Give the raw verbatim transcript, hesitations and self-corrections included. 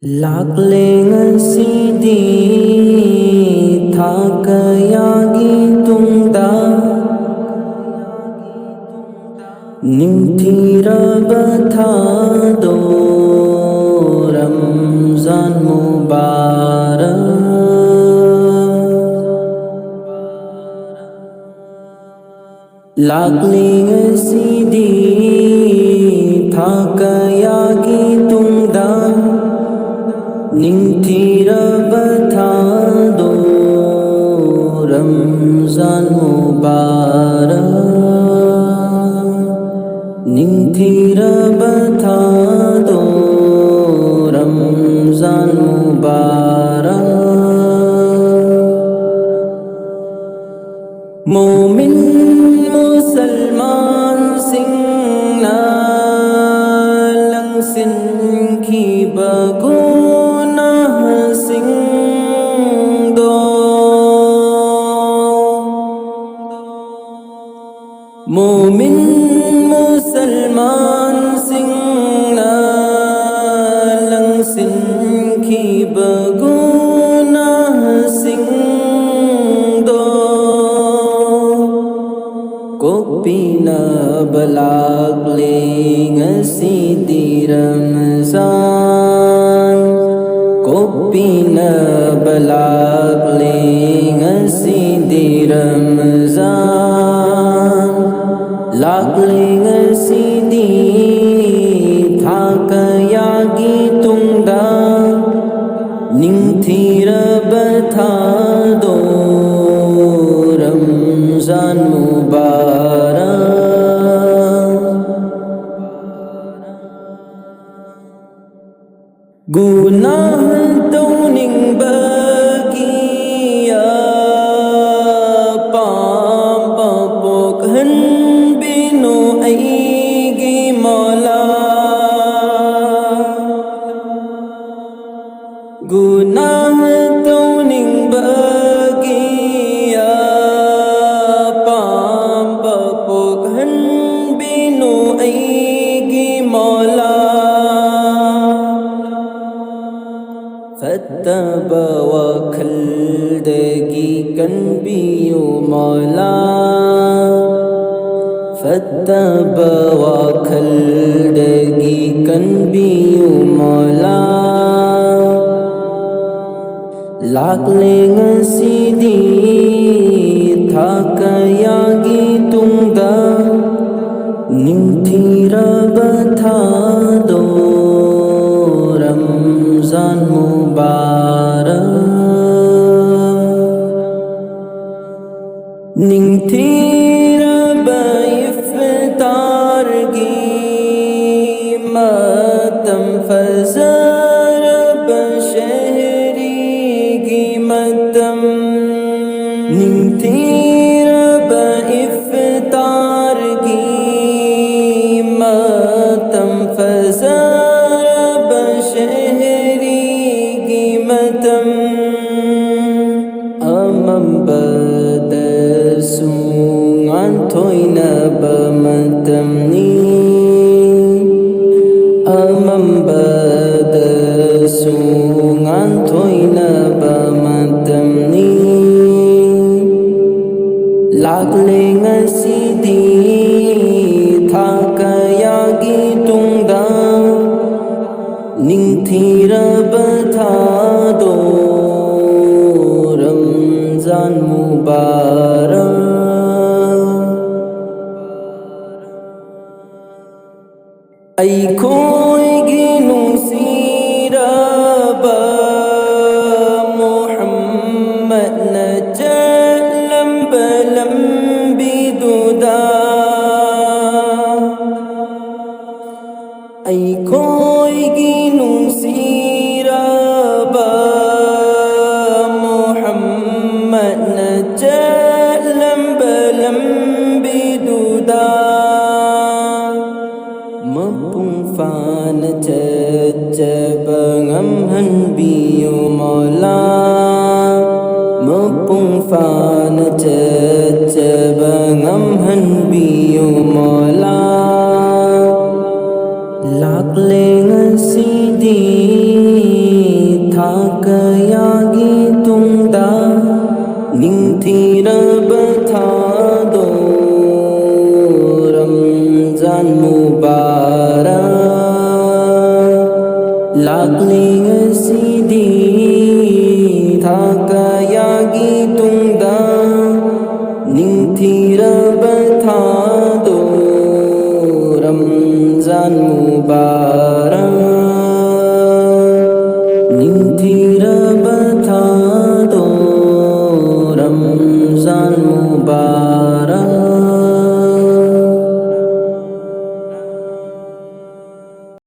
ꯂꯥꯛꯂꯦ ꯉꯁꯤꯗꯤ ꯊꯥ ꯀꯌꯥꯒꯤ ꯇꯨꯡꯗ ꯅꯤꯡꯊꯤꯔꯕ ꯊꯥꯗꯣ ꯔꯝꯖꯥꯟ ꯃꯨꯕꯥꯔꯛ꯫ ꯂꯥꯛꯂꯤ ꯉꯁꯤꯗꯤ ꯊꯥ ꯀꯌꯥꯒꯤ ꯇꯨꯡꯗ ꯅꯤꯡꯊꯤꯔꯕ ꯊꯥꯗꯣ ꯔꯝꯖꯥꯟ ꯃꯨꯕꯥꯔꯛ꯫ ꯅꯤꯡꯊꯤꯔꯕ ꯊꯥꯗꯣ ꯔꯝꯖꯥꯟ ꯃꯨꯕꯥꯔꯛ꯫ ꯃꯨꯃꯤꯟ ꯃꯨꯁꯜꯃꯥꯟꯁꯤꯡꯅ ꯂꯪꯁꯤꯟꯈꯤꯕ ꯒꯨꯅꯥꯍꯁꯤꯡꯗꯣ, ꯃꯨꯃꯤꯟ ꯃꯨꯁꯜꯃꯥꯟꯁꯤꯡꯅ ꯂꯪꯁꯤꯟꯈꯤꯕ ꯒꯨꯅꯥꯍꯁꯤꯡꯗꯣ ꯀꯣꯛꯄꯤꯅꯕ ꯂꯥꯛꯂꯦ ꯉꯁꯤꯗꯤ ꯔꯝꯖꯥꯟ꯫ ꯀꯣꯛꯄꯤꯅꯕ ꯂꯥꯛꯂꯦ ꯉꯁꯤꯗꯤ ꯔꯝꯖꯥꯟ꯫ ꯂꯥꯛꯂꯦ ꯉꯁꯤꯗꯤ ꯊꯥ ꯀꯌꯥꯒꯤ ꯇꯨꯡꯗ ꯅꯤꯡꯊꯤꯔꯕ ꯊꯥꯗꯣ ꯔꯝꯖꯥꯟ ꯃꯨꯕꯥꯔꯛ꯫ ꯒꯨꯅꯥꯍ ꯇꯧꯅꯤꯡꯕꯒꯤ ꯑꯄꯥꯝꯕ ꯄꯣꯛꯍꯟꯕꯤꯅꯨ ꯑꯩꯒꯤ ꯃꯧꯂꯥ꯫ ꯒꯨꯅꯥꯍ ꯇꯧꯅꯤꯡꯕꯒꯤ ꯑꯄꯥꯝꯕ ꯄꯣꯛꯍꯟꯕꯤꯅꯨ ꯑꯩꯒꯤ ꯃꯧꯂꯥ꯫ ꯀꯟꯕꯤꯌꯨ ꯃꯧꯂꯥ, ꯐꯠꯇꯕ ꯋꯥꯈꯜꯗꯒꯤ ꯀꯟꯕꯤꯌꯨ ꯃꯧꯂꯥ꯫ ꯂꯥꯛꯂꯦ ꯉꯁꯤꯗꯤ ꯊꯥ ꯀꯌꯥꯒꯤ ꯇꯨꯡꯗ, ꯅꯤꯡꯊꯤꯔꯕ ꯊꯥꯗꯣ ꯔꯝꯖꯥꯟ ꯃꯨꯕꯥꯔꯛ꯫ ꯅꯤꯡꯊꯤꯔꯕ ꯏꯐꯇꯥꯔꯒꯤ ꯃꯇꯝ, ꯐꯖꯔꯕ ꯁꯦꯍꯔꯤꯒꯤ ꯃꯇꯝ, ꯅꯤꯡꯊꯤꯔꯕ ꯏꯐꯇꯥꯔꯒꯤ ꯃꯇꯝ, ꯐꯖꯔꯕ ꯁꯦꯍꯔꯤꯒꯤ ꯃꯇꯝ꯫ ꯑꯃꯝꯕꯗꯁꯨ ꯉꯥꯟꯊꯣꯏꯅꯕ ꯃꯇꯝꯅꯤ, ꯑꯃꯝꯕꯗꯁꯨ ꯉꯥꯟꯊꯣꯏꯅꯕ ꯃꯇꯝꯅꯤ꯫ ꯂꯥꯛꯂꯦ ꯉꯁꯤꯗꯤ ꯊꯥ ꯀꯌꯥꯒꯤ ꯇꯨꯡꯗ, ꯅꯤꯡꯊꯤꯔꯕ ꯊꯥꯗꯣ ꯔꯝꯖꯥꯟ ꯃꯨꯕꯥꯔꯛ꯫ ꯑꯩꯈꯣꯏꯒꯤ ꯅꯨꯡꯁꯤꯔꯕ ꯃꯨꯍꯝꯃꯗꯅ ꯆꯠꯂꯝꯕ ꯂꯝꯕꯤꯗꯨꯗ, ꯑꯩꯈꯣꯏꯒꯤ ꯅꯨꯡꯁꯤꯔꯕ ꯃꯨꯍꯝꯃꯗꯅ ꯆꯠꯂꯝꯕ ꯂꯝꯕꯤꯗꯨꯗ, ꯃꯄꯨꯡ ꯐꯥꯅ ꯆꯠꯆꯕ ꯉꯝꯍꯟꯕꯤꯌꯨ ꯃꯧꯂꯥ, ꯃꯄꯨꯡ ꯐꯥꯅ ꯆꯠꯆꯕ ꯉꯝꯍꯟꯕꯤꯌꯨ ꯃꯧꯂꯥ꯫ ꯂꯥꯛꯂꯦ ꯉꯁꯤꯗꯤ ꯊꯥ ꯀꯌꯥꯒꯤ ꯇꯨꯡꯗ, ꯅꯤꯡ ꯔꯝꯖꯥꯟ ꯃꯨꯕꯥꯔꯛ꯫ ꯂꯥꯛꯂꯤ ꯉꯁꯤꯗꯤ ꯊꯥ ꯀꯌꯥꯒꯤ ꯇꯨꯡꯗ ꯅꯤꯡꯊꯤꯔꯕ ꯊꯥꯗꯣ ꯔꯝꯖꯥꯟ ꯃꯨꯕꯥꯔꯛ꯫